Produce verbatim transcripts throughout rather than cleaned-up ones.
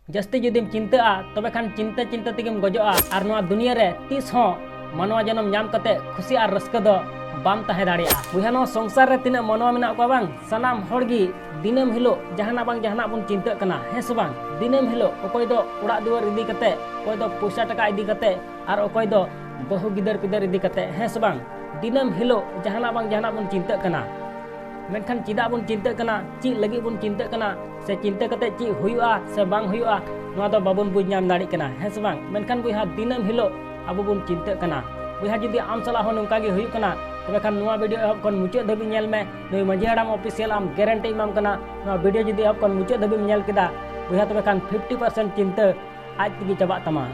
ᱡᱟᱹᱥᱛᱤ ᱡᱩᱫᱤᱢ ᱪᱤᱱᱛᱟᱹᱜᱼᱟ, ᱛᱚᱵᱮ ᱠᱷᱟᱱ ᱪᱤᱱᱛᱟᱹ ᱪᱤᱱᱛᱟᱹ ᱛᱮᱜᱮᱢ ᱜᱚᱡᱚᱜᱼᱟ, ᱟᱨ ᱱᱚᱣᱟ ᱫᱩᱱᱤᱭᱟᱹ ᱨᱮ ᱛᱤᱥ ᱦᱚᱸ ᱢᱟᱱᱣᱟ ᱡᱚᱱᱚᱢ ᱧᱟᱢ ᱠᱟᱛᱮ ᱠᱷᱩᱥᱤ ᱟᱨ ᱨᱟᱹᱥᱠᱟᱹ ᱫᱚ ᱵᱟᱢ ᱛᱟᱦᱮᱸ ᱫᱟᱲᱮᱭᱟᱜᱼᱟ᱾ ᱵᱚᱭᱦᱟ, ᱱᱚᱣᱟ ᱥᱚᱝᱥᱟᱨ ᱨᱮ ᱛᱤᱱᱟᱹᱜ ᱢᱟᱱᱣᱟ ᱢᱮᱱᱟᱜ ᱠᱚᱣᱟ ᱵᱟᱝ, ᱥᱟᱱᱟᱢ ᱦᱚᱲ ᱜᱮ ᱫᱤᱱᱟᱹᱢ ᱦᱤᱞᱳᱜ ᱡᱟᱦᱟᱱᱟᱜ ᱵᱟᱝ ᱡᱟᱦᱟᱱᱟᱜ ᱵᱚᱱ ᱪᱤᱱᱛᱟᱹᱜ ᱠᱟᱱᱟ, ᱦᱮᱸ ᱥᱮ ᱵᱟᱝ? ᱫᱤᱱᱟᱹᱢ ᱦᱤᱞᱳᱜ ᱚᱠᱚᱭ ᱫᱚ ᱚᱲᱟᱜ ᱫᱩᱣᱟᱹᱨ ᱤᱫᱤ ᱠᱟᱛᱮ, ᱚᱠᱚᱭ ᱫᱚ ᱯᱚᱭᱥᱟ ᱴᱟᱠᱟ ᱤᱫᱤ ᱠᱟᱛᱮ, ᱟᱨ ᱚᱠᱚᱭ ᱫᱚ ᱵᱟᱹᱦᱩ ᱜᱤᱫᱟᱹᱨ ᱯᱤᱫᱟᱹᱨ ᱤᱫᱤ ᱠᱟᱛᱮ, ᱦᱮᱸ ᱥᱮ ᱵᱟᱝ? ᱫᱤᱱᱟᱹᱢ ᱦᱤᱞᱳᱜ ᱡᱟᱦᱟᱱᱟᱜ ᱵᱟᱝ ᱡᱟᱦᱟᱱᱟᱜ ᱵᱚᱱ ᱪᱤᱱᱛᱟᱹᱜ ᱠᱟᱱᱟ᱾ ᱢᱮᱱᱠᱷᱟᱱ ᱪᱮᱫᱟᱜ ᱵᱚᱱ ᱪᱤᱱᱛᱟᱹᱜ ᱠᱟᱱᱟ? ᱪᱮᱫ ᱞᱟᱹᱜᱤᱫ ᱵᱚᱱ ᱪᱤᱱᱛᱟᱹᱜ ᱠᱟᱱᱟ? ᱥᱮ ᱪᱤᱱᱛᱟᱹ ᱠᱟᱛᱮ ᱪᱮᱫ ᱦᱩᱭᱩᱜᱼᱟ ᱥᱮ ᱵᱟᱝ ᱦᱩᱭᱩᱜᱼᱟ, ᱱᱚᱣᱟ ᱫᱚ ᱵᱟᱵᱚᱱ ᱵᱩᱡᱽ ᱧᱟᱢ ᱫᱟᱲᱮᱭᱟᱜ ᱠᱟᱱᱟ, ᱦᱮᱸ ᱥᱮ ᱵᱟᱝ? ᱢᱮᱱᱠᱷᱟᱱ ᱵᱚᱭᱦᱟ, ᱫᱤᱱᱟᱹᱢ ᱦᱤᱞᱳᱜ ᱟᱵᱚ ᱵᱚᱱ ᱪᱤᱱᱛᱟᱹᱜ ᱠᱟᱱᱟ᱾ ᱵᱚᱭᱦᱟ, ᱡᱩᱫᱤ ᱟᱢ ᱥᱟᱞᱟᱜ ᱦᱚᱸ ᱱᱚᱝᱠᱟ ᱜᱮ ᱦᱩᱭᱩᱜ ᱠᱟᱱᱟ, ᱛᱚᱵᱮ ᱠᱷᱟᱱ ᱱᱚᱣᱟ ᱵᱷᱤᱰᱤᱭᱳ ᱮᱦᱚᱵ ᱠᱷᱚᱱ ᱢᱩᱪᱟᱹᱫ ᱫᱷᱟᱹᱵᱤᱡ ᱧᱮᱞ ᱢᱮ᱾ ᱱᱩᱭ ᱢᱟᱹᱡᱷᱤ ᱦᱟᱲᱟᱢ ᱚᱯᱷᱤᱥᱤᱭᱟᱞ ᱟᱢ ᱜᱮᱨᱮᱱᱴᱤ ᱮᱢᱟᱢ ᱠᱟᱱᱟ, ᱱᱚᱣᱟ ᱵᱷᱤᱰᱤᱭᱳ ᱡᱩᱫᱤ ᱮᱦᱚᱵ ᱠᱷᱚᱱ ᱢᱩᱪᱟᱹᱫ ᱫᱷᱟᱹᱵᱤᱡ ᱮᱢ ᱧᱮᱞ ᱠᱮᱫᱟ, ᱵᱚᱭᱦᱟ, ᱛᱚᱵᱮ ᱠᱷᱟᱱ ᱯᱷᱤᱯᱴᱤ ᱯᱟᱨᱥᱮᱱᱴ ᱪᱤᱱᱛᱟᱹ ᱟᱡ ᱛᱮᱜᱮ ᱪᱟᱵᱟᱜ ᱛᱟᱢᱟ᱾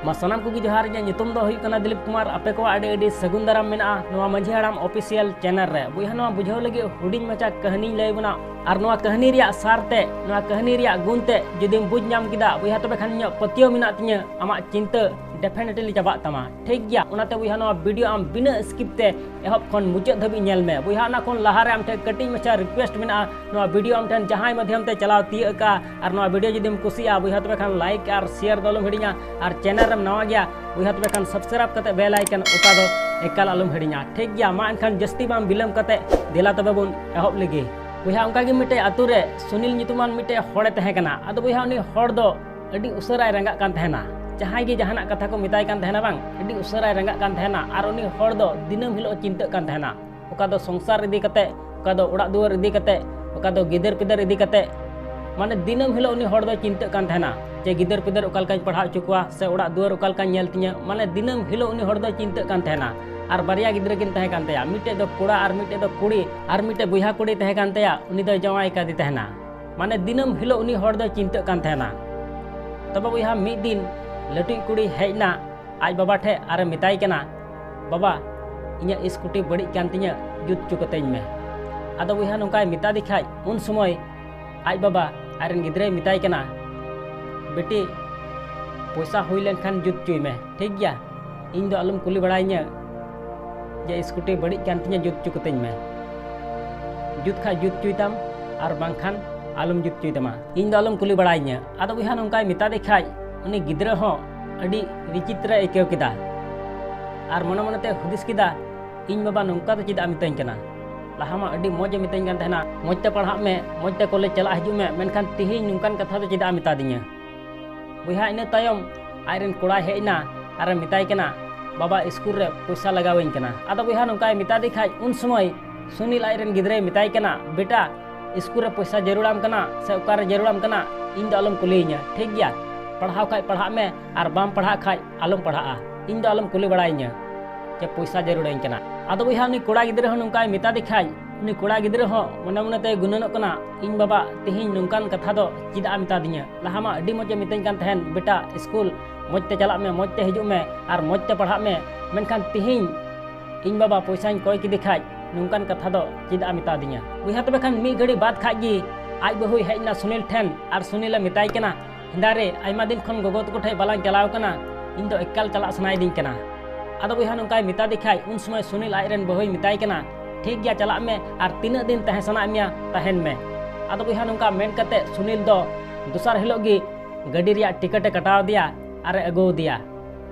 ᱢᱟ ᱥᱟᱱᱟᱢ ᱠᱚᱜᱮ ᱡᱚᱦᱟᱨ, ᱤᱧᱟᱹᱜ ᱧᱩᱛᱩᱢ ᱫᱚ ᱦᱩᱭᱩᱜ ᱠᱟᱱᱟ ᱫᱤᱞᱤᱯ ᱠᱩᱢᱟᱨ᱾ ᱟᱯᱮ ᱠᱚᱣᱟᱜ ᱟᱹᱰᱤ ᱟᱹᱰᱤ ᱥᱟᱹᱜᱩᱱ ᱫᱟᱨᱟᱢ ᱢᱮᱱᱟᱜᱼᱟ ᱱᱚᱣᱟ ᱢᱟᱹᱡᱷᱤ ᱦᱟᱲᱟᱢ ᱚᱯᱷᱤᱥᱤᱭᱟᱞ ᱪᱮᱱᱮᱞ ᱨᱮ᱾ ᱵᱚᱭᱦᱟ, ᱱᱚᱣᱟ ᱵᱩᱡᱷᱟᱹᱣ ᱞᱟᱹᱜᱤᱫ ᱦᱩᱰᱤᱧ ᱢᱟᱪᱷᱟ ᱠᱟᱹᱦᱱᱤᱧ ᱞᱟᱹᱭ ᱵᱚᱱᱟ, ᱟᱨ ᱱᱚᱣᱟ ᱠᱟᱹᱦᱱᱤ ᱨᱮᱭᱟᱜ ᱥᱟᱨ ᱛᱮ, ᱱᱚᱣᱟ ᱠᱟᱹᱦᱱᱤ ᱨᱮᱭᱟᱜ ᱜᱩᱱ ᱛᱮ ᱡᱩᱫᱤᱢ ᱵᱩᱡᱽ ᱧᱟᱢ ᱠᱮᱫᱟ, ᱵᱚᱭᱦᱟ, ᱛᱚᱵᱮ ᱠᱷᱟᱱ ᱤᱧᱟᱹᱜ ᱯᱟᱹᱛᱭᱟᱹᱣ ᱢᱮᱱᱟᱜ ᱛᱤᱧᱟᱹ, ᱟᱢᱟᱜ ᱪᱤᱱᱛᱟᱹ ᱰᱮᱯᱷᱤᱱᱮᱴᱞᱤ ᱪᱟᱵᱟᱜ ᱛᱟᱢᱟ, ᱴᱷᱤᱠ ᱜᱮᱭᱟ? ᱚᱱᱟᱛᱮ ᱵᱚᱭᱦᱟ, ᱱᱚᱣᱟ ᱵᱷᱤᱰᱤᱭᱳ ᱟᱢ ᱵᱤᱱᱟᱹ ᱥᱠᱤᱯ ᱛᱮ ᱮᱦᱚᱵ ᱠᱷᱚᱱ ᱢᱩᱪᱟᱹᱫ ᱫᱷᱟᱹᱵᱤᱡ ᱧᱮᱞ ᱢᱮ᱾ ᱵᱚᱭᱦᱟ, ᱚᱱᱟ ᱠᱷᱚᱱ ᱞᱟᱦᱟᱨᱮ ᱟᱢ ᱴᱷᱮᱱ ᱠᱟᱹᱴᱤᱡ ᱢᱟᱪᱷᱟ ᱨᱤᱠᱩᱭᱮᱥᱴ ᱢᱮᱱᱟᱜᱼᱟ, ᱱᱚᱣᱟ ᱵᱷᱤᱰᱤᱭᱳ ᱟᱢ ᱴᱷᱮᱱ ᱡᱟᱦᱟᱸᱭ ᱢᱟᱫᱷᱭᱚᱢ ᱛᱮ ᱪᱟᱞᱟᱣ ᱛᱤᱭᱟᱹᱜ ᱟᱠᱟᱫᱼᱟ, ᱟᱨ ᱱᱚᱣᱟ ᱵᱷᱤᱰᱤᱭᱳ ᱡᱩᱫᱤᱢ ᱠᱩᱥᱤᱭᱟᱜᱼᱟ, ᱵᱚᱭᱦᱟ, ᱛᱚᱵᱮ ᱠᱷᱟᱱ ᱞᱟᱭᱤᱠ ᱟᱨ ᱥᱮᱭᱟᱨ ᱫᱚ ᱟᱞᱚᱢ ᱦᱤᱲᱤᱧᱟ, ᱟᱨ ᱪᱮᱱᱮᱞ ᱨᱮᱢ ᱱᱟᱣᱟ ᱜᱮᱭᱟ, ᱵᱚᱭᱦᱟ, ᱛᱚᱵᱮ ᱠᱷᱟᱱ ᱥᱟᱵᱥᱠᱨᱟᱭᱤᱵ ᱠᱟᱛᱮ ᱵᱮᱞ ᱟᱭᱠᱚᱱ ᱚᱛᱟ ᱫᱚ ᱮᱠᱟᱞ ᱟᱞᱚᱢ ᱦᱤᱲᱤᱧᱟ, ᱴᱷᱤᱠ ᱜᱮᱭᱟ? ᱢᱟ ᱮᱱᱠᱷᱟᱱ ᱡᱟᱹᱥᱛᱤ ᱵᱟᱝ ᱵᱤᱞᱚᱢ ᱠᱟᱛᱮ ᱫᱮᱞᱟ ᱛᱚᱵᱮ ᱵᱚᱱ ᱮᱦᱚᱵ ᱞᱮᱜᱮ᱾ ᱵᱚᱭᱦᱟ, ᱚᱱᱠᱟ ᱜᱮ ᱢᱤᱫᱴᱮᱡ ᱟᱛᱳ ᱨᱮ ᱥᱩᱱᱤᱞ ᱧᱩᱛᱩᱢᱟᱱ ᱢᱤᱫᱴᱮᱡ ᱦᱚᱲᱮ ᱛᱟᱦᱮᱸ ᱠᱟᱱᱟ᱾ ᱟᱫᱚ ᱵᱚᱭᱦᱟ, ᱩᱱᱤ ᱦᱚᱲ ᱫᱚ ᱟᱹᱰᱤ ᱩᱥᱟᱹᱨᱟᱭ ᱨᱟᱸᱜᱟᱜ ᱠᱟᱱ ᱛᱟᱦᱮᱱᱟ᱾ ᱡᱟᱦᱟᱸᱭ ᱜᱮ ᱡᱟᱦᱟᱱᱟᱜ ᱠᱟᱛᱷᱟ ᱠᱚ ᱢᱮᱛᱟᱭ ᱠᱟᱱ ᱛᱟᱦᱮᱱᱟ ᱵᱟᱝ, ᱟᱹᱰᱤ ᱩᱥᱟᱹᱨᱟᱭ ᱨᱟᱸᱜᱟᱜ ᱠᱟᱱ ᱛᱟᱦᱮᱱᱟ, ᱟᱨ ᱩᱱᱤ ᱦᱚᱲ ᱫᱚ ᱫᱤᱱᱟᱹᱢ ᱦᱤᱞᱳᱜ ᱪᱤᱱᱛᱟᱹᱜ ᱠᱟᱱ ᱛᱟᱦᱮᱱᱟ᱾ ᱚᱠᱟ ᱫᱚ ᱥᱚᱝᱥᱟᱨ ᱤᱫᱤ ᱠᱟᱛᱮ, ᱚᱠᱟ ᱫᱚ ᱚᱲᱟᱜ ᱫᱩᱣᱟᱹᱨ ᱤᱫᱤ ᱠᱟᱛᱮ, ᱚᱠᱟ ᱫᱚ ᱜᱤᱫᱟᱹᱨ ᱯᱤᱫᱟᱹᱨ ᱤᱫᱤ ᱠᱟᱛᱮ, ᱢᱟᱱᱮ ᱫᱤᱱᱟᱹᱢ ᱦᱤᱞᱳᱜ ᱩᱱᱤ ᱦᱚᱲ ᱫᱚᱭ ᱪᱤᱱᱛᱟᱹᱜ ᱠᱟᱱ ᱛᱟᱦᱮᱱᱟ ᱡᱮ ᱜᱤᱫᱟᱹᱨ ᱯᱤᱫᱟᱹᱨ ᱚᱠᱟ ᱞᱮᱠᱟᱧ ᱯᱟᱲᱦᱟᱣ ᱦᱚᱪᱚ ᱠᱚᱣᱟ ᱥᱮ ᱚᱲᱟᱜ ᱫᱩᱣᱟᱹᱨ ᱚᱠᱟ ᱞᱮᱠᱟᱧ ᱧᱮᱞ ᱛᱤᱧᱟᱹ, ᱢᱟᱱᱮ ᱫᱤᱱᱟᱹᱢ ᱦᱤᱞᱳᱜ ᱩᱱᱤ ᱦᱚᱲ ᱫᱚᱭ ᱪᱤᱱᱛᱟᱹᱜ ᱠᱟᱱ ᱛᱟᱦᱮᱱᱟ᱾ ᱟᱨ ᱵᱟᱨᱭᱟ ᱜᱤᱫᱽᱨᱟᱹ ᱠᱤᱱ ᱛᱟᱦᱮᱸ ᱠᱟᱱ ᱛᱟᱭᱟ, ᱢᱤᱫᱴᱮᱡ ᱫᱚ ᱠᱚᱲᱟ ᱟᱨ ᱢᱤᱫᱴᱮᱡ ᱫᱚ ᱠᱩᱲᱤ, ᱟᱨ ᱢᱤᱫᱴᱮᱡ ᱵᱚᱭᱦᱟ ᱠᱩᱲᱤ ᱛᱟᱦᱮᱸ ᱠᱟᱱ ᱛᱟᱭᱟ, ᱩᱱᱤ ᱫᱚᱭ ᱡᱟᱶᱟᱭ ᱠᱟᱫᱮ ᱛᱟᱦᱮᱱᱟ᱾ ᱢᱟᱱᱮ ᱫᱤᱱᱟᱹᱢ ᱦᱤᱞᱳᱜ ᱩᱱᱤ ᱦᱚᱲ ᱫᱚᱭ ᱪᱤᱱᱛᱟᱹᱜ ᱠᱟᱱ ᱛᱟᱦᱮᱱᱟ᱾ ᱛᱚᱵᱮ ᱵᱚᱭᱦᱟ, ᱢᱤᱫ ᱫᱤᱱ ᱞᱟᱹᱴᱩᱭᱤᱡ ᱠᱩᱲᱤ ᱦᱮᱡ ᱮᱱᱟ ᱟᱡ ᱵᱟᱵᱟ ᱴᱷᱮᱡ ᱟᱨᱮ ᱢᱮᱛᱟᱭ ᱠᱟᱱᱟ, "ᱵᱟᱵᱟ, ᱤᱧᱟᱹᱜ ᱥᱠᱩᱴᱤ ᱵᱟᱹᱲᱤᱡ ᱠᱟᱱ ᱛᱤᱧᱟᱹ, ᱡᱩᱛ ᱦᱚᱪᱚ ᱠᱟᱹᱛᱤᱧ ᱢᱮ᱾" ᱟᱫᱚ ᱵᱚᱭᱦᱟ, ᱱᱚᱝᱠᱟᱭ ᱢᱮᱛᱟ ᱫᱮ ᱠᱷᱟᱡ, ᱩᱱ ᱥᱚᱢᱚᱭ ᱟᱡ ᱵᱟᱵᱟ ᱟᱡ ᱨᱮᱱ ᱜᱤᱫᱽᱨᱟᱹᱭ ᱢᱮᱛᱟᱭ ᱠᱟᱱᱟ, "ᱵᱤᱴᱤ, ᱯᱚᱭᱥᱟ ᱦᱩᱭ ᱞᱮᱱᱠᱷᱟᱱ ᱡᱩᱛ ᱦᱚᱪᱚᱭ ᱢᱮ, ᱴᱷᱤᱠ ᱜᱮᱭᱟ? ᱤᱧ ᱫᱚ ᱟᱞᱚᱢ ᱠᱩᱞᱤ ᱵᱟᱲᱟᱭᱤᱧᱟᱹ ᱡᱮ ᱥᱠᱩᱴᱤ ᱵᱟᱹᱲᱤᱡ ᱠᱟᱱ ᱛᱤᱧᱟᱹ, ᱡᱩᱛ ᱦᱚᱪᱚ ᱠᱟᱹᱛᱤᱧ ᱢᱮ᱾ ᱡᱩᱛ ᱠᱷᱟᱡ ᱡᱩᱛ ᱦᱚᱪᱚᱭ ᱛᱟᱢ, ᱟᱨ ᱵᱟᱝᱠᱷᱟᱱ ᱟᱞᱚᱢ ᱡᱩᱛ ᱦᱚᱪᱚᱭ ᱛᱟᱢᱟ, ᱤᱧ ᱫᱚ ᱟᱞᱚᱢ ᱠᱩᱞᱤ ᱵᱟᱲᱟᱭᱤᱧᱟᱹ᱾ ᱟᱫᱚ ᱵᱚᱭᱦᱟ ᱱᱚᱝᱠᱟᱭ ᱢᱮᱛᱟ ᱫᱮ ᱠᱷᱟᱡ ᱩᱱᱤ ᱜᱤᱫᱽᱨᱟᱹ ᱦᱚᱸ ᱟᱹᱰᱤ ᱵᱤᱪᱤᱛᱨᱚᱭ ᱟᱹᱭᱠᱟᱹᱣ ᱠᱮᱫᱟ ᱟᱨ ᱢᱚᱱᱮ ᱢᱚᱱᱮᱛᱮ ᱦᱩᱫᱤᱥ ᱠᱮᱫᱟ, ᱤᱧ ᱵᱟᱵᱟ ᱱᱚᱝᱠᱟ ᱫᱚ ᱪᱮᱫᱟᱜ ᱮ ᱢᱤᱛᱟᱹᱧ ᱠᱟᱱᱟ? ᱞᱟᱦᱟ ᱢᱟ ᱟᱹᱰᱤ ᱢᱚᱡᱽ ᱮ ᱢᱤᱛᱟᱹᱧ ᱠᱟᱱ ᱛᱟᱦᱮᱱᱟ, ᱢᱚᱡᱽ ᱛᱮ ᱯᱟᱲᱦᱟᱜ ᱢᱮ, ᱢᱚᱡᱽ ᱛᱮ ᱠᱚᱞᱮᱡᱽ ᱪᱟᱞᱟᱜ ᱦᱤᱡᱩᱜ ᱢᱮ, ᱢᱮᱱᱠᱷᱟᱱ ᱛᱤᱦᱤᱧ ᱱᱚᱝᱠᱟᱱ ᱠᱟᱛᱷᱟ ᱫᱚ ᱪᱮᱫᱟᱜ ᱮ ᱢᱮᱛᱟ ᱫᱤᱧᱟ? ᱵᱚᱭᱦᱟ ᱤᱱᱟᱹ ᱛᱟᱭᱚᱢ ᱟᱡᱨᱮᱱ ᱠᱚᱲᱟᱭ ᱦᱮᱡ ᱮᱱᱟ ᱟᱨᱮ ᱢᱮᱛᱟᱭ ᱠᱟᱱᱟ, ᱵᱟᱵᱟ ᱤᱥᱠᱩᱞ ᱨᱮ ᱯᱚᱭᱥᱟ ᱞᱟᱜᱟᱣᱟᱹᱧ ᱠᱟᱱᱟ᱾ ᱟᱫᱚ ᱵᱚᱭᱦᱟ ᱱᱚᱝᱠᱟᱭ ᱢᱮᱛᱟ ᱫᱮ ᱠᱷᱟᱡ ᱩᱱ ᱥᱚᱢᱚᱭ ᱥᱩᱱᱤᱞ ᱟᱡᱨᱮᱱ ᱜᱤᱫᱽᱨᱟᱹᱭ ᱢᱮᱛᱟᱭ ᱠᱟᱱᱟ, ᱵᱮᱴᱟ ᱤᱥᱠᱩᱞ ᱨᱮ ᱯᱚᱭᱥᱟ ᱡᱟᱹᱨᱩᱲᱟᱢ ᱠᱟᱱᱟ ᱥᱮ ᱚᱠᱟᱨᱮ ᱡᱟᱹᱨᱩᱲᱟᱢ ᱠᱟᱱᱟ, ᱤᱧ ᱫᱚ ᱟᱞᱚᱢ ᱠᱩᱞᱤᱭᱤᱧᱟ, ᱴᱷᱤᱠ ᱜᱮᱭᱟ? ᱯᱟᱲᱦᱟᱣ ᱠᱷᱟᱡ ᱯᱟᱲᱦᱟᱜ ᱢᱮ ᱟᱨ ᱵᱟᱢ ᱯᱟᱲᱦᱟᱜ ᱠᱷᱟᱡ ᱟᱞᱚᱢ ᱯᱟᱲᱦᱟᱜᱼᱟ, ᱤᱧ ᱫᱚ ᱟᱞᱚᱢ ᱠᱩᱞᱤ ᱵᱟᱲᱟᱭᱤᱧᱟ ᱡᱮ ᱯᱚᱭᱥᱟ ᱡᱟᱹᱨᱩᱲᱟᱹᱧ ᱠᱟᱱᱟ᱾ ᱟᱫᱚ ᱵᱚᱭᱦᱟ ᱩᱱᱤ ᱠᱚᱲᱟ ᱜᱤᱫᱽᱨᱟᱹ ᱦᱚᱸ ᱱᱚᱝᱠᱟᱭ ᱢᱮᱛᱟ ᱫᱮ ᱠᱷᱟᱡ ᱩᱱᱤ ᱠᱚᱲᱟ ᱜᱤᱫᱽᱨᱟᱹ ᱦᱚᱸ ᱢᱚᱱᱮ ᱢᱚᱱᱮ ᱛᱮᱭ ᱜᱩᱱᱟᱹᱱᱚᱜ ᱠᱟᱱᱟ, ᱤᱧ ᱵᱟᱵᱟ ᱛᱮᱦᱮᱧ ᱱᱚᱝᱠᱟᱱ ᱠᱟᱛᱷᱟ ᱫᱚ ᱪᱮᱫᱟᱜ ᱮ ᱢᱮᱛᱟ ᱫᱤᱧᱟ? ᱞᱟᱦᱟ ᱢᱟ ᱟᱹᱰᱤ ᱢᱚᱡᱽ ᱮ ᱢᱤᱛᱟᱹᱧ ᱠᱟᱱ ᱛᱟᱦᱮᱱ, ᱵᱮᱴᱟ ᱤᱥᱠᱩᱞ ᱢᱚᱡᱽ ᱛᱮ ᱪᱟᱞᱟᱜ ᱢᱮ, ᱢᱚᱡᱽ ᱛᱮ ᱦᱤᱡᱩᱜ ᱢᱮ ᱟᱨ ᱢᱚᱡᱽ ᱛᱮ ᱯᱟᱲᱦᱟᱜ ᱢᱮ, ᱢᱮᱱᱠᱷᱟᱱ ᱛᱮᱦᱮᱧ ᱤᱧ ᱵᱟᱵᱟ ᱯᱚᱭᱥᱟᱧ ᱠᱚᱭ ᱠᱮᱫᱮ ᱠᱷᱟᱡ ᱱᱚᱝᱠᱟᱱ ᱠᱟᱛᱷᱟ ᱫᱚ ᱪᱮᱫᱟᱜ ᱮ ᱢᱮᱛᱟ ᱫᱤᱧᱟ? ᱵᱚᱭᱦᱟ ᱛᱚᱵᱮ ᱠᱷᱟᱱ ᱢᱤᱫ ᱜᱷᱟᱹᱲᱤ ᱵᱟᱫ ᱠᱷᱟᱡ ᱜᱮ ᱟᱡ ᱵᱟᱹᱦᱩᱭ ᱦᱮᱡ ᱮᱱᱟ ᱥᱩᱱᱤᱞ ᱴᱷᱮᱱ ᱟᱨ ᱥᱩᱱᱤᱞ ᱮ ᱢᱮᱛᱟᱭ ᱠᱟᱱᱟ, ᱦᱮᱸᱫᱟ ᱨᱮ, ᱟᱭᱢᱟ ᱫᱤᱱ ᱠᱷᱚᱱ ᱜᱚᱜᱚ ᱛᱟᱠᱚ ᱴᱷᱮᱡ ᱵᱟᱞᱟᱝ ᱪᱟᱞᱟᱣ ᱠᱟᱱᱟ, ᱤᱧ ᱫᱚ ᱮᱠᱟᱞ ᱪᱟᱞᱟᱜ ᱥᱟᱱᱟᱭᱤᱫᱤᱧ ᱠᱟᱱᱟ᱾ ᱟᱫᱚ ᱵᱚᱭᱦᱟ ᱱᱚᱝᱠᱟᱭ ᱢᱮᱛᱟ ᱫᱮ ᱠᱷᱟᱡ ᱩᱱ ᱥᱚᱢᱚᱭ ᱥᱩᱱᱤᱞ ᱟᱡᱨᱮᱱ ᱵᱟᱹᱦᱩᱭ ᱢᱮᱛᱟᱭ ᱠᱟᱱᱟ, ᱴᱷᱤᱠ ᱜᱮᱭᱟ ᱪᱟᱞᱟᱜ ᱢᱮ ᱟᱨ ᱛᱤᱱᱟᱹᱜ ᱫᱤᱱ ᱛᱟᱦᱮᱸ ᱥᱟᱱᱟᱭᱮᱫ ᱢᱮᱭᱟ ᱛᱟᱦᱮᱱ ᱢᱮ᱾ ᱟᱫᱚ ᱵᱚᱭᱦᱟ ᱱᱚᱝᱠᱟ ᱢᱮᱱ ᱠᱟᱛᱮ ᱥᱩᱱᱤᱞ ᱫᱚ ᱫᱚᱥᱟᱨ ᱦᱤᱞᱳᱜ ᱜᱮ ᱜᱟᱹᱰᱤ ᱨᱮᱭᱟᱜ ᱴᱤᱠᱤᱴ ᱮ ᱠᱟᱴᱟᱣ ᱟᱫᱮᱭᱟ ᱟᱨ ᱮ ᱟᱹᱜᱩ ᱟᱫᱮᱭᱟ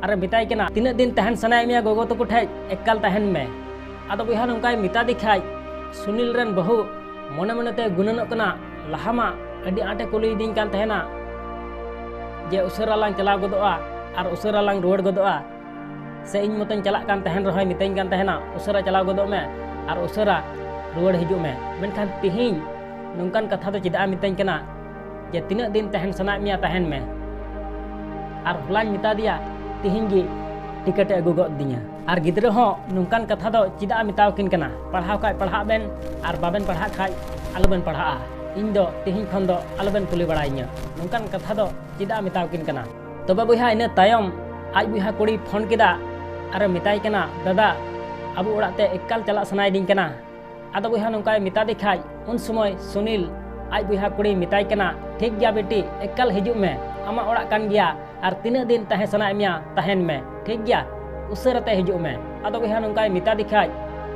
ᱟᱨ ᱮ ᱢᱮᱛᱟᱭ ᱠᱟᱱᱟ, ᱛᱤᱱᱟᱹᱜ ᱫᱤᱱ ᱛᱟᱦᱮᱱ ᱥᱟᱱᱟᱭᱮᱫ ᱢᱮᱭᱟ ᱜᱚᱜᱚ ᱛᱟᱠᱚ ᱴᱷᱮᱡ, ᱮᱠᱟᱞ ᱛᱟᱦᱮᱱ ᱢᱮ᱾ ᱟᱫᱚ ᱵᱚᱭᱦᱟ ᱱᱚᱝᱠᱟᱭ ᱢᱮᱛᱟ ᱫᱮ ᱠᱷᱟᱡ ᱥᱩᱱᱤᱞ ᱨᱮᱱ ᱵᱟᱹᱦᱩ ᱢᱚᱱᱮ ᱢᱚᱱᱮᱛᱮ ᱜᱩᱱᱟᱹᱱᱚᱜ ᱠᱟᱱᱟ, ᱞᱟᱦᱟ ᱢᱟ ᱟᱹᱰᱤ ᱟᱸᱴᱮ ᱠᱩᱞᱤᱭᱮᱫᱤᱧ ᱠᱟᱱ ᱛᱟᱦᱮᱱᱟ ᱡᱮ ᱩᱥᱟᱹᱨᱟ ᱞᱟᱝ ᱪᱟᱞᱟᱣ ᱜᱚᱫᱚᱜᱼᱟ ᱟᱨ ᱩᱥᱟᱹᱨᱟ ᱞᱟᱝ ᱨᱩᱣᱟᱹᱲ ᱜᱚᱫᱚᱜᱼᱟ, ᱥᱮ ᱤᱧ ᱢᱚᱛᱚᱧ ᱪᱟᱞᱟᱜ ᱠᱟᱱ ᱛᱟᱦᱮᱱ ᱨᱮᱦᱚᱸᱭ ᱢᱤᱛᱟᱹᱧ ᱠᱟᱱ ᱛᱟᱦᱮᱱᱟ ᱩᱥᱟᱹᱨᱟ ᱪᱟᱞᱟᱣ ᱜᱚᱫᱚᱜ ᱢᱮ ᱟᱨ ᱩᱥᱟᱹᱨᱟ ᱨᱩᱣᱟᱹᱲ ᱦᱤᱡᱩᱜ ᱢᱮ, ᱢᱮᱱᱠᱷᱟᱱ ᱛᱤᱦᱤᱧ ᱱᱚᱝᱠᱟᱱ ᱠᱟᱛᱷᱟ ᱫᱚ ᱪᱮᱫᱟᱜ ᱮ ᱢᱤᱛᱟᱹᱧ ᱠᱟᱱᱟ ᱡᱮ ᱛᱤᱱᱟᱹᱜ ᱫᱤᱱ ᱛᱟᱦᱮᱱ ᱥᱟᱱᱟᱭᱮᱫ ᱢᱮᱭᱟ ᱛᱟᱦᱮᱱ ᱢᱮ? ᱟᱨ ᱦᱚᱞᱟᱧ ᱢᱮᱛᱟ ᱫᱮᱭᱟ ᱛᱤᱦᱤᱧ ᱜᱮ ᱴᱤᱠᱤᱴ ᱮ ᱟᱹᱜᱩ ᱜᱚᱫ ᱫᱤᱧᱟ᱾ ᱟᱨ ᱜᱤᱫᱽᱨᱟᱹ ᱦᱚᱸ ᱱᱚᱝᱠᱟᱱ ᱠᱟᱛᱷᱟ ᱫᱚ ᱪᱮᱫᱟᱜ ᱮ ᱢᱮᱛᱟᱣᱟᱠᱤᱱ ᱠᱟᱱᱟ? ᱯᱟᱲᱦᱟᱣ ᱠᱷᱟᱡ ᱯᱟᱲᱦᱟᱜ ᱵᱮᱱ ᱟᱨ ᱵᱟᱵᱮᱱ ᱯᱟᱲᱦᱟᱜ ᱠᱷᱟᱡ ᱟᱞᱚᱵᱮᱱ ᱯᱟᱲᱦᱟᱜᱼᱟ, ᱤᱧ ᱫᱚ ᱛᱤᱦᱤᱧ ᱠᱷᱚᱱ ᱫᱚ ᱟᱞᱚᱵᱮᱱ ᱠᱩᱞᱤ ᱵᱟᱲᱟᱭᱤᱧᱟ, ᱱᱚᱝᱠᱟᱱ ᱠᱟᱛᱷᱟ ᱫᱚ ᱪᱮᱫᱟᱜ ᱮ ᱢᱮᱛᱟᱣᱟᱠᱤᱱ ᱠᱟᱱᱟ? ᱛᱚᱵᱮ ᱵᱚᱭᱦᱟ ᱤᱱᱟᱹ ᱛᱟᱭᱚᱢ ᱟᱡ ᱵᱚᱭᱦᱟ ᱠᱩᱲᱤᱭ ᱯᱷᱳᱱ ᱠᱮᱫᱟ ᱟᱨᱮ ᱢᱮᱛᱟᱭ ᱠᱟᱱᱟ, ᱫᱟᱫᱟ ᱟᱵᱚ ᱚᱲᱟᱜ ᱛᱮ ᱮᱠᱟᱞ ᱪᱟᱞᱟᱜ ᱥᱟᱱᱟᱭᱮᱫᱤᱧ ᱠᱟᱱᱟ᱾ ᱟᱫᱚ ᱵᱚᱭᱦᱟ ᱱᱚᱝᱠᱟᱭ ᱢᱮᱛᱟ ᱫᱮ ᱠᱷᱟᱡ ᱩᱱ ᱥᱚᱢᱚᱭ ᱥᱩᱱᱤᱞ ᱟᱡ ᱵᱚᱭᱦᱟ ᱠᱩᱲᱤᱭ ᱢᱮᱛᱟᱭ ᱠᱟᱱᱟ, ᱴᱷᱤᱠ ᱜᱮᱭᱟ ᱵᱤᱴᱤ, ᱮᱠᱟᱞ ᱦᱤᱡᱩᱜ ᱢᱮ, ᱟᱢᱟᱜ ᱚᱲᱟᱜ ᱠᱟᱱ ᱜᱮᱭᱟ ᱟᱨ ᱛᱤᱱᱟᱹᱜ ᱫᱤᱱ ᱛᱟᱦᱮᱸ ᱥᱟᱱᱟᱭᱮᱫ ᱢᱮᱭᱟ ᱛᱟᱦᱮᱱ ᱢᱮ, ᱴᱷᱤᱠ ᱜᱮᱭᱟ, ᱩᱥᱟᱹᱨᱟᱛᱮ ᱦᱤᱡᱩᱜ ᱢᱮ᱾ ᱟᱫᱚ ᱵᱚᱭᱦᱟ ᱱᱚᱝᱠᱟᱭ ᱢᱮᱛᱟ ᱫᱮ ᱠᱷᱟᱡ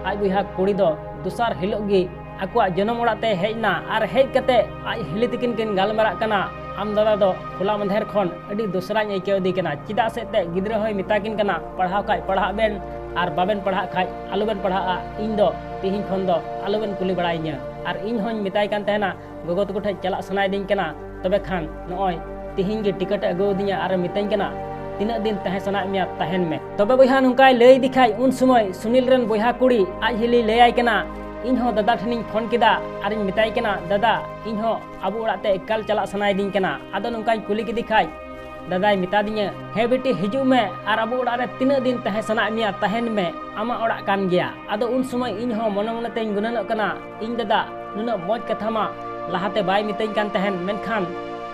ᱟᱡ ᱵᱚᱭᱦᱟ ᱠᱩᱲᱤ ᱫᱚ ᱫᱚᱥᱟᱨ ᱦᱤᱞᱳᱜ ᱜᱮ ᱟᱠᱚᱣᱟᱜ ᱡᱚᱱᱚᱢ ᱚᱲᱟᱜ ᱛᱮ ᱦᱮᱡ ᱮᱱᱟ ᱟᱨ ᱦᱮᱡ ᱠᱟᱛᱮ ᱟᱡ ᱦᱤᱞᱤ ᱛᱤᱠᱤᱱ ᱠᱤᱱ ᱜᱟᱞᱢᱟᱨᱟᱜ ᱠᱟᱱᱟ, ᱟᱢ ᱫᱟᱫᱟ ᱫᱚ ᱦᱚᱞᱟ ᱢᱟᱫᱷᱮᱨ ᱠᱷᱚᱱ ᱟᱹᱰᱤ ᱫᱚᱥᱨᱟᱧ ᱟᱹᱭᱠᱟᱹᱣ ᱤᱫᱤ ᱠᱟᱱᱟ᱾ ᱪᱮᱫᱟᱜ ᱥᱮ ᱮᱱᱛᱮᱫ ᱜᱤᱫᱽᱨᱟᱹ ᱦᱚᱸᱭ ᱢᱮᱛᱟ ᱠᱤᱱ ᱠᱟᱱᱟ, ᱯᱟᱲᱦᱟᱣ ᱠᱷᱟᱡ ᱯᱟᱲᱦᱟᱜ ᱵᱮᱱ ᱟᱨ ᱵᱟᱵᱮᱱ ᱯᱟᱲᱦᱟᱜ ᱠᱷᱟᱡ ᱟᱞᱚᱵᱮᱱ ᱯᱟᱲᱦᱟᱜᱼᱟ᱾ ᱤᱧ ᱫᱚ ᱛᱤᱦᱤᱧ ᱠᱷᱚᱱ ᱫᱚ ᱟᱞᱚᱵᱮᱱ ᱠᱩᱞᱤ ᱵᱟᱲᱟᱭᱤᱧᱟᱹ᱾ ᱟᱨ ᱤᱧ ᱦᱚᱸᱧ ᱢᱮᱛᱟᱭ ᱠᱟᱱ ᱛᱟᱦᱮᱱᱟ, ᱜᱚᱜᱚ ᱛᱟᱠᱚ ᱴᱷᱮᱡ ᱪᱟᱞᱟᱜ ᱥᱟᱱᱟᱭᱮᱫᱤᱧ ᱠᱟᱱᱟ, ᱛᱚᱵᱮ ᱠᱷᱟᱱ ᱱᱚᱜᱼᱚᱭ ᱛᱤᱦᱤᱧ ᱜᱮ ᱴᱤᱠᱤᱴ ᱮ ᱟᱹᱜᱩ ᱟᱹᱫᱤᱧᱟ ᱟᱨ ᱮ ᱢᱤᱛᱟᱹᱧ ᱠᱟᱱᱟ, ᱛᱤᱱᱟᱹᱜ ᱫᱤᱱ ᱛᱟᱦᱮᱸ ᱥᱟᱱᱟᱭᱮᱫ ᱢᱮᱭᱟ, ᱛᱟᱦᱮᱱ ᱢᱮ᱾ ᱛᱚᱵᱮ ᱵᱚᱭᱦᱟ, ᱱᱚᱝᱠᱟᱭ ᱞᱟᱹᱭ ᱤᱫᱤ ᱠᱷᱟᱡ ᱩᱱ ᱥᱚᱢᱚᱭ ᱥᱩᱱᱤᱞ ᱨᱮᱱ ᱵᱚᱭᱦᱟ ᱠᱩᱲᱤ ᱟᱡ ᱦᱤᱞᱤ ᱞᱟᱹᱭᱟᱭ ᱠᱟᱱᱟ, ᱤᱧ ᱦᱚᱸ ᱫᱟᱫᱟ ᱴᱷᱮᱱᱤᱧ ᱯᱷᱳᱱ ᱠᱮᱫᱟ ᱟᱨᱤᱧ ᱢᱮᱛᱟᱭ ᱠᱟᱱᱟ, ᱫᱟᱫᱟ, ᱤᱧ ᱦᱚᱸ ᱟᱵᱚ ᱚᱲᱟᱜ ᱛᱮ ᱮᱠᱟᱞ ᱪᱟᱞᱟᱜ ᱥᱟᱱᱟᱭᱮᱫᱤᱧ ᱠᱟᱱᱟ᱾ ᱟᱫᱚ ᱱᱚᱝᱠᱟᱧ ᱠᱩᱞᱤ ᱠᱮᱫᱮ ᱠᱷᱟᱡ ᱫᱟᱫᱟᱭ ᱢᱮᱛᱟ ᱫᱤᱧᱟᱹ, ᱦᱮᱸ ᱵᱤᱴᱤ, ᱦᱤᱡᱩᱜ ᱢᱮ ᱟᱨ ᱟᱵᱚ ᱚᱲᱟᱜ ᱨᱮ ᱛᱤᱱᱟᱹᱜ ᱫᱤᱱ ᱛᱟᱦᱮᱸ ᱥᱟᱱᱟᱭᱮᱫ ᱢᱮᱭᱟ, ᱛᱟᱦᱮᱱ ᱢᱮ, ᱟᱢᱟᱜ ᱚᱲᱟᱜ ᱠᱟᱱ ᱜᱮᱭᱟ᱾ ᱟᱫᱚ ᱩᱱ ᱥᱚᱢᱚᱭ ᱤᱧ ᱦᱚᱸ ᱢᱚᱱᱮ ᱢᱚᱱᱮ ᱛᱮᱧ ᱜᱩᱱᱟᱹᱱᱚᱜ ᱠᱟᱱᱟ, ᱤᱧ ᱫᱟᱫᱟ ᱱᱩᱱᱟᱹᱜ ᱢᱚᱡᱽ ᱠᱟᱛᱷᱟ ᱢᱟ ᱞᱟᱦᱟᱛᱮ ᱵᱟᱭ ᱢᱤᱛᱟᱹᱧ ᱠᱟᱱ ᱛᱟᱦᱮᱱ, ᱢᱮᱱᱠᱷᱟᱱ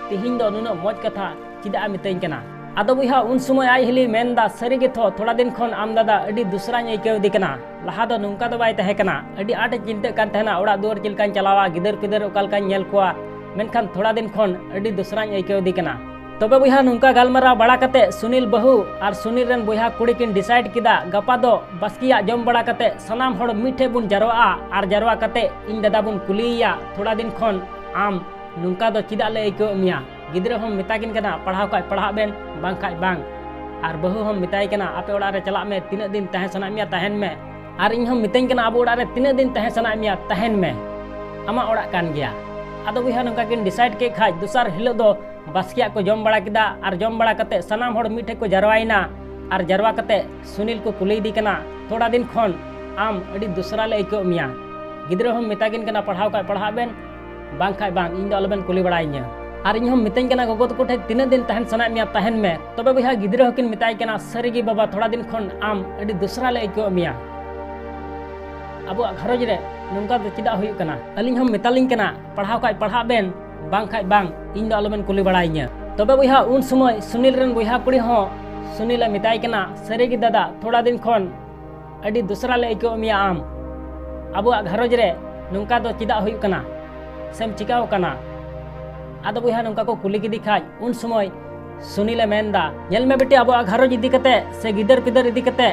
ᱛᱤᱦᱤᱧ ᱫᱚ ᱱᱩᱱᱟᱹᱜ ᱢᱚᱡᱽ ᱠᱟᱛᱷᱟ ᱪᱮᱫᱟᱜ ᱮ ᱢᱤᱛᱟᱹᱧ ᱠᱟᱱᱟ? ᱟᱫᱚ ᱵᱚᱭᱦᱟ, ᱩᱱ ᱥᱚᱢᱚᱭ ᱟᱡ ᱦᱤᱞᱤ ᱢᱮᱱᱫᱟ, ᱥᱟᱹᱨᱤ ᱜᱮᱛᱷᱚ, ᱛᱷᱚᱲᱟ ᱫᱤᱱ ᱠᱷᱚᱱ ᱟᱢ ᱫᱟᱫᱟ ᱟᱹᱰᱤ ᱫᱩᱥᱨᱟᱧ ᱟᱹᱭᱠᱟᱹᱣ ᱤᱫᱤ ᱠᱟᱱᱟ᱾ ᱞᱟᱦᱟ ᱫᱚ ᱱᱚᱝᱠᱟ ᱫᱚ ᱵᱟᱭ ᱛᱟᱦᱮᱸ ᱠᱟᱱᱟ, ᱟᱹᱰᱤ ᱟᱸᱴ ᱮ ᱪᱤᱱᱛᱟᱹᱜ ᱠᱟᱱ ᱛᱟᱦᱮᱱᱟ, ᱚᱲᱟᱜ ᱫᱩᱣᱟᱹᱨ ᱪᱮᱫ ᱞᱮᱠᱟᱧ ᱪᱟᱞᱟᱣᱟ, ᱜᱤᱫᱟᱹᱨ ᱯᱤᱫᱟᱹᱨ ᱚᱠᱟ ᱞᱮᱠᱟᱧ ᱧᱮᱞ ᱠᱚᱣᱟ, ᱢᱮᱱᱠᱷᱟᱱ ᱛᱷᱚᱲᱟ ᱫᱤᱱ ᱠᱷᱚᱱ ᱟᱹᱰᱤ ᱫᱩᱥᱨᱟᱧ ᱟᱹᱭᱠᱟᱹᱣ ᱤᱫᱤ ᱠᱟᱱᱟ᱾ ᱛᱚᱵᱮ ᱵᱚᱭᱦᱟ, ᱱᱚᱝᱠᱟ ᱜᱟᱞᱢᱟᱨᱟᱣ ᱵᱟᱲᱟ ᱠᱟᱛᱮ ᱥᱩᱱᱤᱞ ᱵᱟᱹᱦᱩ ᱟᱨ ᱥᱩᱱᱤᱞ ᱨᱮᱱ ᱵᱚᱭᱦᱟ ᱠᱩᱲᱤ ᱠᱤᱱ ᱰᱤᱥᱟᱭᱤᱰ ᱠᱮᱫᱟ, ᱜᱟᱯᱟ ᱫᱚ ᱵᱟᱥᱠᱮᱭᱟᱜ ᱡᱚᱢ ᱵᱟᱲᱟ ᱠᱟᱛᱮ ᱥᱟᱱᱟᱢ ᱦᱚᱲ ᱢᱤᱫ ᱴᱷᱮᱡ ᱵᱚᱱ ᱡᱟᱨᱣᱟᱜᱼᱟ ᱟᱨ ᱡᱟᱨᱣᱟ ᱠᱟᱛᱮ ᱤᱧ ᱫᱟᱫᱟ ᱵᱚᱱ ᱠᱩᱞᱤᱭᱮᱭᱟ, ᱛᱷᱚᱲᱟ ᱫᱤᱱ ᱠᱷᱚᱱ ᱟᱢ ᱱᱚᱝᱠᱟ ᱫᱚ ᱪᱮᱫᱟᱜ ᱞᱮ ᱟᱹᱭᱠᱟᱹᱣᱮᱫ ᱢᱮᱭᱟ? ᱜᱤᱫᱽᱨᱟᱹ ᱦᱚᱸᱢ ᱢᱮᱛᱟ ᱠᱤᱱ ᱠᱟᱱᱟ, ᱯᱟᱲᱦᱟᱣ ᱠᱷᱟᱡ ᱯᱟᱲᱦᱟᱜ ᱵᱮᱱ, ᱵᱟᱝ ᱠᱷᱟᱡ ᱵᱟᱝ᱾ ᱟᱨ ᱵᱟᱹᱦᱩ ᱦᱚᱸᱢ ᱢᱮᱛᱟᱭ ᱠᱟᱱᱟ, ᱟᱯᱮ ᱚᱲᱟᱜ ᱨᱮ ᱪᱟᱞᱟᱜ ᱢᱮ, ᱛᱤᱱᱟᱹᱜ ᱫᱤᱱ ᱛᱟᱦᱮᱸ ᱥᱟᱱᱟᱭᱮᱫ ᱢᱮᱭᱟ, ᱛᱟᱦᱮᱱ ᱢᱮ᱾ ᱟᱨ ᱤᱧ ᱦᱚᱸᱢ ᱢᱤᱛᱟᱹᱧ ᱠᱟᱱᱟ, ᱟᱵᱚ ᱚᱲᱟᱜ ᱨᱮ ᱛᱤᱱᱟᱹᱜ ᱫᱤᱱ ᱛᱟᱦᱮᱸ ᱥᱟᱱᱟᱭᱮᱫ ᱢᱮᱭᱟ, ᱛᱟᱦᱮᱱ ᱢᱮ, ᱟᱢᱟᱜ ᱚᱲᱟᱜ ᱠᱟᱱ ᱜᱮᱭᱟ᱾ ᱟᱫᱚ ᱵᱚᱭᱦᱟ, ᱱᱚᱝᱠᱟ ᱠᱤᱱ ᱰᱤᱥᱟᱭᱤᱰ ᱠᱮᱫ ᱠᱷᱟᱡ, ᱫᱚᱥᱟᱨ ᱦᱤᱞᱳᱜ ᱫᱚ ᱵᱟᱥᱠᱮᱭᱟᱜ ᱠᱚ ᱡᱚᱢ ᱵᱟᱲᱟ ᱠᱮᱫᱟ᱾ ᱟᱨ ᱡᱚᱢ ᱵᱟᱲᱟ ᱠᱟᱛᱮ ᱥᱟᱱᱟᱢ ᱦᱚᱲ ᱢᱤᱫ ᱴᱷᱮᱡ ᱠᱚ ᱡᱟᱨᱣᱟᱭᱮᱱᱟ᱾ ᱟᱨ ᱡᱟᱨᱣᱟ ᱠᱟᱛᱮ ᱥᱩᱱᱤᱞ ᱠᱚ ᱠᱩᱞᱤᱭᱮᱫᱮ ᱠᱟᱱᱟ, ᱛᱷᱚᱲᱟ ᱫᱤᱱ ᱠᱷᱚᱱ ᱟᱢ ᱟᱹᱰᱤ ᱫᱩᱥᱨᱟ ᱞᱮ ᱟᱹᱭᱠᱟᱹᱣ ᱢᱮᱭᱟ᱾ ᱜᱤᱫᱽᱨᱟᱹ ᱦᱚᱸᱢ ᱢᱮᱛᱟ ᱠᱤᱱ ᱠᱟᱱᱟ, ᱯᱟᱲᱦᱟᱣ ᱠᱷᱟᱡ ᱯᱟᱲᱦᱟᱜ ᱵᱮᱱ, ᱵᱟᱝ ᱠᱷᱟᱡ ᱵᱟᱝ, ᱤᱧ ᱫᱚ ᱟᱞᱚᱵᱮᱱ ᱠᱩᱞᱤ ᱵᱟᱲᱟᱭᱤᱧᱟᱹ᱾ ᱟᱨ ᱤᱧ ᱦᱚᱸᱢ ᱢᱤᱛᱟᱹᱧ ᱠᱟᱱᱟ, ᱜᱚᱜᱚ ᱛᱟᱠᱚ ᱴᱷᱮᱡ ᱛᱤᱱᱟᱹᱜ ᱫᱤᱱ ᱛᱟᱦᱮᱱ ᱥᱟᱱᱟᱭᱮᱫ ᱢᱮᱭᱟ, ᱛᱟᱦᱮᱱ ᱢᱮ᱾ ᱛᱚᱵᱮ ᱵᱚᱭᱦᱟ, ᱜᱤᱫᱽᱨᱟᱹ ᱦᱚᱸᱠᱤᱱ ᱢᱮᱛᱟᱭ ᱠᱟᱱᱟ, ᱥᱟᱹᱨᱤ ᱜᱮ ᱵᱟᱵᱟ, ᱛᱷᱚᱲᱟ ᱫᱤᱱ ᱠᱷᱚᱱ ᱟᱢ ᱟᱹᱰᱤ ᱫᱩᱥᱨᱟ ᱞᱮ ᱟᱹᱭᱠᱟᱹᱣ ᱢᱮᱭᱟ᱾ ᱟᱵᱚᱣᱟᱜ ᱜᱷᱟᱨᱚᱸᱡᱽ ᱨᱮ ᱱᱚᱝᱠᱟ ᱫᱚ ᱪᱮᱫᱟᱜ ᱦᱩᱭᱩᱜ ᱠᱟᱱᱟ? ᱟᱹᱞᱤᱧ ᱦᱚᱸᱢ ᱢᱮᱛᱟᱞᱤᱧ ᱠᱟᱱᱟ, ᱯᱟᱲᱦᱟᱣ ᱠᱷᱟᱡ ᱯᱟᱲᱦᱟᱜ ᱵᱮᱱ, ᱵᱟᱝ ᱠᱷᱟᱡ ᱵᱟᱝ, ᱤᱧ ᱫᱚ ᱟᱞᱚᱵᱮᱱ ᱠᱩᱞᱤ ᱵᱟᱲᱟᱭᱤᱧᱟᱹ᱾ ᱛᱚᱵᱮ ᱵᱚᱭᱦᱟ, ᱩᱱ ᱥᱚᱢᱚᱭ ᱥᱩᱱᱤᱞ ᱨᱮᱱ ᱵᱚᱭᱦᱟ ᱠᱩᱲᱤ ᱦᱚᱸ ᱥᱩᱱᱤᱞᱮ ᱢᱮᱛᱟᱭ ᱠᱟᱱᱟ, ᱥᱟᱹᱨᱤ ᱜᱮ ᱫᱟᱫᱟ, ᱛᱷᱚᱲᱟ ᱫᱤᱱ ᱠᱷᱚᱱ ᱟᱹᱰᱤ ᱫᱩᱥᱨᱟ ᱞᱮ ᱟᱹᱭᱠᱟᱹᱣ ᱢᱮᱭᱟ ᱟᱢ᱾ ᱟᱵᱚᱣᱟᱜ ᱜᱷᱟᱨᱚᱸᱡᱽ ᱨᱮ ᱱᱚᱝᱠᱟ ᱫᱚ ᱪᱮᱫᱟᱜ ᱦᱩᱭᱩᱜ ᱠᱟᱱᱟ? ᱥᱮᱢ ᱪᱤᱠᱟᱹᱣ ᱠᱟᱱᱟ? ᱟᱫᱚ ᱵᱚᱭᱦᱟ, ᱱᱚᱝᱠᱟ ᱠᱚ ᱠᱩᱞᱤ ᱠᱮᱫᱮ ᱠᱷᱟᱡ, ᱩᱱ ᱥᱚᱢᱚᱭ ᱥᱩᱱᱤᱞᱮ ᱢᱮᱱᱫᱟ, ᱧᱮᱞ ᱢᱮ ᱵᱤᱴᱤ, ᱟᱵᱚᱣᱟᱜ ᱜᱷᱟᱨᱚᱸᱡᱽ ᱤᱫᱤ ᱠᱟᱛᱮ ᱥᱮ ᱜᱤᱫᱟᱹᱨ ᱯᱤᱫᱟᱹᱨ ᱤᱫᱤ ᱠᱟᱛᱮ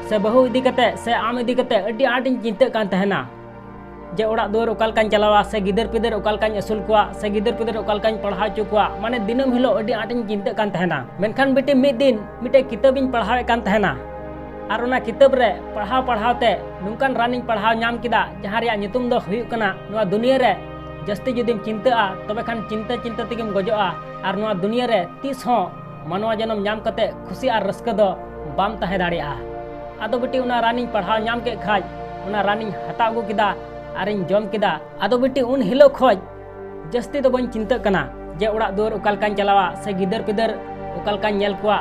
ᱥᱮ ᱵᱟᱹᱦᱩ ᱤᱫᱤ ᱠᱟᱛᱮ ᱥᱮ ᱟᱢ ᱤᱫᱤ ᱠᱟᱛᱮ ᱟᱹᱰᱤ ᱟᱸᱴᱤᱧ ᱪᱤᱱᱛᱟᱹᱜ ᱠᱟᱱ ᱛᱟᱦᱮᱱᱟ᱾ ᱡᱮ ᱚᱲᱟᱜ ᱫᱩᱣᱟᱹᱨ ᱚᱠᱟ ᱞᱮᱠᱟᱧ ᱪᱟᱞᱟᱣᱟ, ᱥᱮ ᱜᱤᱫᱟᱹᱨ ᱯᱤᱫᱟᱹᱨ ᱚᱠᱟ ᱞᱮᱠᱟᱧ ᱟᱹᱥᱩᱞ ᱠᱚᱣᱟ, ᱥᱮ ᱜᱤᱫᱟᱹᱨ ᱯᱤᱫᱟᱹᱨ ᱚᱠᱟ ᱞᱮᱠᱟᱧ ᱯᱟᱲᱦᱟᱣ ᱦᱚᱪᱚ ᱠᱚᱣᱟ᱾ ᱢᱟᱱᱮ ᱫᱤᱱᱟᱹᱢ ᱦᱤᱞᱳᱜ ᱟᱹᱰᱤ ᱟᱸᱴᱤᱧ ᱪᱤᱱᱛᱟᱹᱜ ᱠᱟᱱ ᱛᱟᱦᱮᱱᱟ᱾ ᱢᱮᱱᱠᱷᱟᱱ ᱵᱤᱴᱤ, ᱢᱤᱫ ᱫᱤᱱ ᱢᱤᱫᱴᱮᱡ ᱠᱤᱛᱟᱹᱵ ᱤᱧ ᱯᱟᱲᱦᱟᱣᱮᱫ ᱠᱟᱱ ᱛᱟᱦᱮᱱᱟ, ᱟᱨ ᱚᱱᱟ ᱠᱤᱛᱟᱹᱵ ᱨᱮ ᱯᱟᱲᱦᱟᱣ ᱯᱟᱲᱦᱟᱣ ᱛᱮ ᱱᱚᱝᱠᱟᱱ ᱨᱟᱱᱤᱧ ᱯᱟᱲᱦᱟᱣ ᱧᱟᱢ ᱠᱮᱫᱟ, ᱡᱟᱦᱟᱸ ᱨᱮᱭᱟᱜ ᱧᱩᱛᱩᱢ ᱫᱚ ᱦᱩᱭᱩᱜ ᱠᱟᱱᱟ, ᱱᱚᱣᱟ ᱫᱩᱱᱤᱭᱟᱹ ᱨᱮ ᱡᱟᱹᱥᱛᱤ ᱡᱩᱫᱤᱢ ᱪᱤᱱᱛᱟᱹᱜᱼᱟ, ᱛᱚᱵᱮ ᱠᱷᱟᱱ ᱪᱤᱱᱛᱟᱹ ᱪᱤᱱᱛᱟᱹ ᱛᱮᱜᱮᱢ ᱜᱚᱡᱚᱜᱼᱟ, ᱟᱨ ᱱᱚᱣᱟ ᱫᱩᱱᱤᱭᱟᱹ ᱨᱮ ᱛᱤᱥ ᱦᱚᱸ ᱢᱟᱱᱣᱟ ᱡᱚᱱᱚᱢ ᱧᱟᱢ ᱠᱟᱛᱮ ᱠᱷᱩᱥᱤ ᱟᱨ ᱨᱟᱹᱥᱠᱟᱹ ᱫᱚ ᱵᱟᱢ ᱛᱟᱦᱮᱸ ᱫᱟᱲᱮᱭᱟᱜᱼᱟ᱾ ᱟᱫᱚ ᱵᱤᱴᱤ, ᱚᱱᱟ ᱨᱟᱱᱤᱧ ᱯᱟᱲᱦᱟᱣ ᱧᱟᱢ ᱠᱮᱫ ᱠᱷᱟᱡ, ᱚᱱᱟ ᱨᱟᱱᱤᱧ ᱦᱟᱛᱟᱣ ᱟᱹᱜᱩ ᱠᱮᱫᱟ ᱟᱨᱤᱧ ᱡᱚᱢ ᱠᱮᱫᱟ᱾ ᱟᱫᱚ ᱵᱤᱴᱤ, ᱩᱱ ᱦᱤᱞᱳᱜ ᱠᱷᱚᱡ ᱡᱟᱹᱥᱛᱤ ᱫᱚ ᱵᱟᱹᱧ ᱪᱤᱱᱛᱟᱹᱜ ᱠᱟᱱᱟ ᱡᱮ ᱚᱲᱟᱜ ᱫᱩᱣᱟᱹᱨ ᱚᱠᱟ ᱞᱮᱠᱟᱧ ᱪᱟᱞᱟᱣᱟ, ᱥᱮ ᱜᱤᱫᱟᱹᱨ ᱯᱤᱫᱟᱹᱨ ᱚᱠᱟ ᱞᱮᱠᱟᱧ ᱧᱮᱞ ᱠᱚᱣᱟ,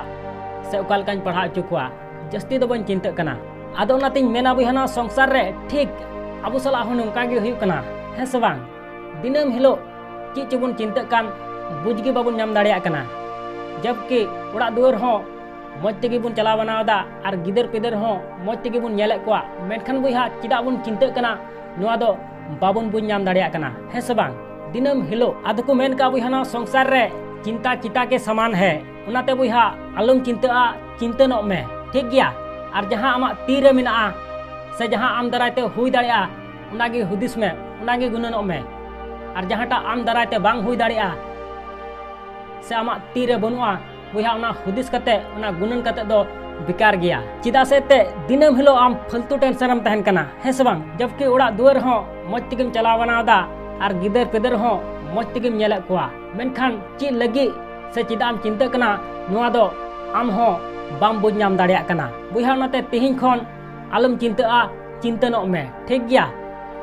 ᱥᱮ ᱚᱠᱟ ᱞᱮᱠᱟᱧ ᱯᱟᱲᱦᱟᱣ ᱦᱚᱪᱚ ᱠᱚᱣᱟ᱾ ᱡᱟᱹᱥᱛᱤ ᱫᱚ ᱵᱟᱹᱧ ᱪᱤᱱᱛᱟᱹᱜ ᱠᱟᱱᱟ᱾ ᱟᱫᱚ ᱚᱱᱟᱛᱤᱧ ᱢᱮᱱᱟ ᱵᱚᱭᱦᱟ, ᱱᱚᱣᱟ ᱥᱚᱝᱥᱟᱨ ᱨᱮ ᱴᱷᱤᱠ ᱟᱵᱚ ᱥᱟᱞᱟᱜ ᱦᱚᱸ ᱱᱚᱝᱠᱟ ᱜᱮ ᱦᱩᱭᱩᱜ ᱠᱟᱱᱟ, ᱦᱮᱸ ᱥᱮ ᱵᱟᱝ? ᱫᱤᱱᱟᱹᱢ ᱦᱤᱞᱳᱜ ᱪᱮᱫ ᱪᱚᱵᱚᱱ ᱪᱤᱱᱛᱟᱹᱜ ᱠᱟᱱ, ᱵᱩᱡᱽ ᱜᱮ ᱵᱟᱵᱚᱱ ᱧᱟᱢ ᱫᱟᱲᱮᱭᱟᱜ ᱠᱟᱱᱟ᱾ ᱡᱚᱵᱠᱤ ᱚᱲᱟᱜ ᱫᱩᱣᱟᱹᱨ ᱦᱚᱸ ᱢᱚᱡᱽ ᱛᱮᱜᱮ ᱵᱚᱱ ᱪᱟᱞᱟᱣ ᱵᱟᱱᱟᱣ ᱮᱫᱟ ᱟᱨ ᱜᱤᱫᱟᱹᱨ ᱯᱤᱫᱟᱹᱨ ᱦᱚᱸ ᱢᱚᱡᱽ ᱛᱮᱜᱮ ᱵᱚᱱ ᱧᱮᱞᱮᱫ ᱠᱚᱣᱟ, ᱢᱮᱱᱠᱷᱟᱱ ᱵᱚᱭᱦᱟ, ᱪᱮᱫᱟᱜ ᱵᱚᱱ ᱪᱤᱱᱛᱟᱹᱜ ᱠᱟᱱᱟ, ᱱᱚᱣᱟ ᱫᱚ ᱵᱟᱵᱚᱱ ᱵᱩᱡᱽ ᱧᱟᱢ ᱫᱟᱲᱮᱭᱟᱜ ᱠᱟᱱᱟ, ᱦᱮᱸ ᱥᱮ ᱵᱟᱝ? ᱫᱤᱱᱟᱹᱢ ᱦᱤᱞᱳᱜ ᱟᱫᱚ ᱠᱚ ᱢᱮᱱ ᱠᱟᱜᱼᱟ, ᱵᱚᱭᱦᱟ, ᱱᱚᱣᱟ ᱥᱚᱝᱥᱟᱨ ᱨᱮ ᱪᱤᱱᱛᱟ ᱪᱤᱛᱟ ᱠᱮ ᱥᱟᱢᱟᱱ ᱦᱮ᱾ ᱚᱱᱟᱛᱮ ᱵᱚᱭᱦᱟ, ᱟᱞᱚᱢ ᱪᱤᱱᱛᱟᱹᱜᱼᱟ, ᱪᱤᱱᱛᱟᱹᱱᱚᱜ ᱢᱮ, ᱴᱷᱤᱠ ᱜᱮᱭᱟ? ᱟᱨ ᱡᱟᱦᱟᱸ ᱟᱢᱟᱜ ᱛᱤ ᱨᱮ ᱢᱮᱱᱟᱜᱼᱟ, ᱥᱮ ᱡᱟᱦᱟᱸ ᱟᱢ ᱫᱟᱨᱟᱭ ᱛᱮ ᱦᱩᱭ ᱫᱟᱲᱮᱭᱟᱜᱼᱟ, ᱚᱱᱟᱜᱮ ᱦᱩᱫᱤᱥ ᱢᱮ, ᱚᱱᱟᱜᱮ ᱜᱩᱱᱟᱹᱱᱚᱜ ᱢᱮ᱾ ᱟᱨ ᱡᱟᱦᱟᱸᱴᱟᱜ ᱟᱢ ᱫᱟᱨᱟᱭ ᱛᱮ ᱵᱟᱝ ᱦᱩᱭ ᱫᱟᱲᱮᱭᱟᱜᱼᱟ, ᱥᱮ ᱟᱢᱟᱜ ᱛᱤ ᱨᱮ ᱵᱟᱹᱱᱩᱜᱼᱟ, ᱵᱚᱭᱦᱟ, ᱚᱱᱟ ᱦᱩᱫᱤᱥ ᱠᱟᱛᱮ, ᱚᱱᱟ ᱜᱩᱱᱟᱹᱱ ᱠᱟᱛᱮ ᱫᱚ ᱵᱮᱠᱟᱨ ᱜᱮᱭᱟ᱾ ᱪᱮᱫᱟᱜ ᱥᱮ ᱮᱱᱛᱮᱫ ᱫᱤᱱᱟᱹᱢ ᱦᱤᱞᱳᱜ ᱟᱢ ᱯᱷᱟᱹᱞᱛᱩ ᱴᱮᱱᱥᱚᱱ ᱨᱮᱢ ᱛᱟᱦᱮᱱ ᱠᱟᱱᱟ, ᱦᱮᱸ ᱥᱮ ᱵᱟᱝ? ᱡᱚᱵᱠᱤ ᱚᱲᱟᱜ ᱫᱩᱣᱟᱹᱨ ᱦᱚᱸ ᱢᱚᱡᱽ ᱛᱮᱜᱮᱢ ᱪᱟᱞᱟᱣ ᱵᱟᱱᱟᱣ ᱮᱫᱟ ᱟᱨ ᱜᱤᱫᱟᱹᱨ ᱯᱤᱫᱟᱹᱨ ᱦᱚᱸ ᱢᱚᱡᱽ ᱛᱮᱜᱮᱢ ᱧᱮᱞᱮᱫ ᱠᱚᱣᱟ, ᱢᱮᱱᱠᱷᱟᱱ ᱪᱮᱫ ᱞᱟᱹᱜᱤᱫ ᱥᱮ ᱪᱮᱫᱟᱜ ᱮᱢ ᱪᱤᱱᱛᱟᱹᱜ ᱠᱟᱱᱟ, ᱱᱚᱣᱟ ᱫᱚ ᱟᱢ ᱦᱚᱸ ᱵᱟᱢ ᱵᱩᱡᱽ ᱧᱟᱢ ᱫᱟᱲᱮᱭᱟᱜ ᱠᱟᱱᱟ᱾ ᱵᱚᱭᱦᱟ, ᱚᱱᱟᱛᱮ ᱛᱮᱦᱮᱧ ᱠᱷᱚᱱ ᱟᱞᱚᱢ ᱪᱤᱱᱛᱟᱹᱜᱼᱟ, ᱪᱤᱱᱛᱟᱹᱱᱚᱜ ᱢᱮ, ᱴᱷᱤᱠ ᱜᱮᱭᱟ?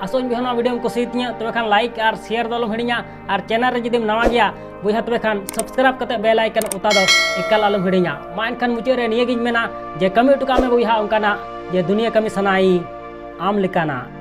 ᱟᱥᱚᱜ ᱟᱹᱧ ᱵᱚᱭᱦᱟ, ᱱᱚᱣᱟ ᱵᱷᱤᱰᱤᱭᱳᱢ ᱠᱩᱥᱤᱭᱟᱛᱤᱧᱟ, ᱛᱚᱵᱮ ᱠᱷᱟᱱ ᱞᱟᱭᱤᱠ ᱟᱨ ᱥᱮᱭᱟᱨ ᱫᱚ ᱟᱞᱚᱢ ᱦᱤᱲᱤᱧᱟ᱾ ᱟᱨ ᱪᱮᱱᱮᱞ ᱨᱮ ᱡᱩᱫᱤᱢ ᱱᱟᱣᱟ ᱜᱮᱭᱟ ᱵᱚᱭᱦᱟ, ᱛᱚᱵᱮ ᱠᱷᱟᱱ ᱥᱟᱵᱥᱠᱨᱟᱭᱤᱵ ᱠᱟᱛᱮ ᱵᱮᱞ ᱟᱭᱠᱚᱱ ᱚᱛᱟ ᱫᱚ ᱮᱠᱟᱞ ᱟᱞᱚᱢ ᱦᱤᱲᱤᱧᱟ᱾ ᱢᱟ ᱮᱱᱠᱷᱟᱱ ᱢᱩᱪᱟᱹᱫ ᱨᱮ ᱱᱤᱭᱟᱹᱜᱤᱧ ᱢᱮᱱᱟ ᱡᱮ ᱠᱟᱹᱢᱤ ᱦᱚᱴᱚ ᱠᱟᱜ ᱢᱮ ᱵᱚᱭᱦᱟ ᱚᱱᱠᱟᱱᱟᱜ ᱡᱮ ᱫᱩᱱᱤᱭᱟᱹ ᱠᱟᱹᱢᱤ ᱥᱟᱱᱟᱭ ᱟᱢ ᱞᱮᱠᱟᱱᱟᱜ᱾